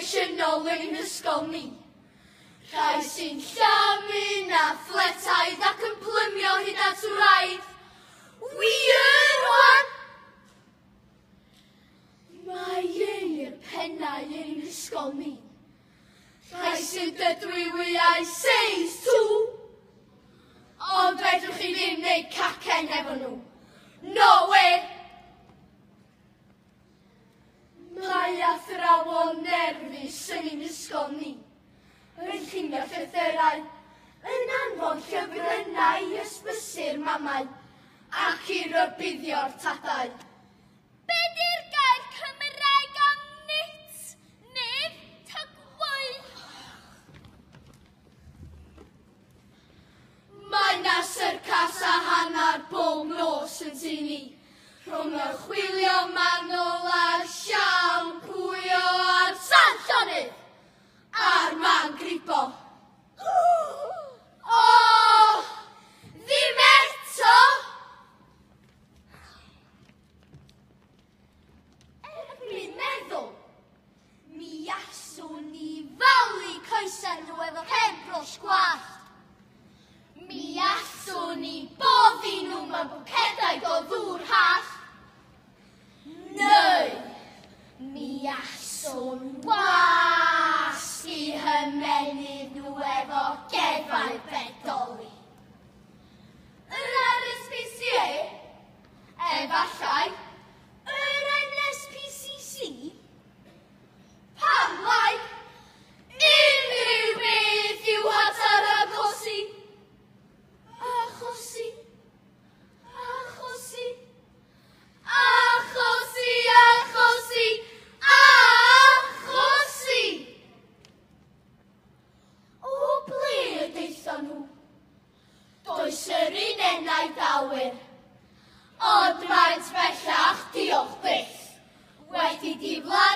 proffesiynol yn ein hysgol ni. Rhai sy'n llamu a athletaidd ac yn plymio hyd at wraidd. Wir rwan! Mae un i'r pennau yn ein hysgol ni. Rhai sy'n dydwy wyau seis 2. Ond fedrwch chi ddim neud cacen efo nhw. No way! Mae athrawon nerfus yn ein ysgol ni. Yn llunio llythyrau, yn anfon llyfrynnau i ysbysu'r mamau ac i rybuddio'r tadau. Be di'r gair Cymraeg am nit? Nef tagwy. Mae na syrcas a hannar bob nos yn tŷ ni. Rhwng y chwilio manwl a'r siampwyo a'r san llonydd a'r man gribo. O! Ddim eto! Erbyn meddwl, mi aswn ni falu coesau nhw efo hen brwsh gwallt. Mi allwn ni boddi nhw mewn bwcedau o ddŵr hallt. Neu, mi allwn wasgu hymenydd nhw efo gefail bedoli. Yr RSPCA, efallai, yr NSPCC, pam lai, unrhyw beth i'w hatar achosi. Achosi, achosi, achosi, achosi, achosi. O ble y daethon nhw? Does yr un enaid awyr. Ond maent bellach, diolch byth, wedi diflannu.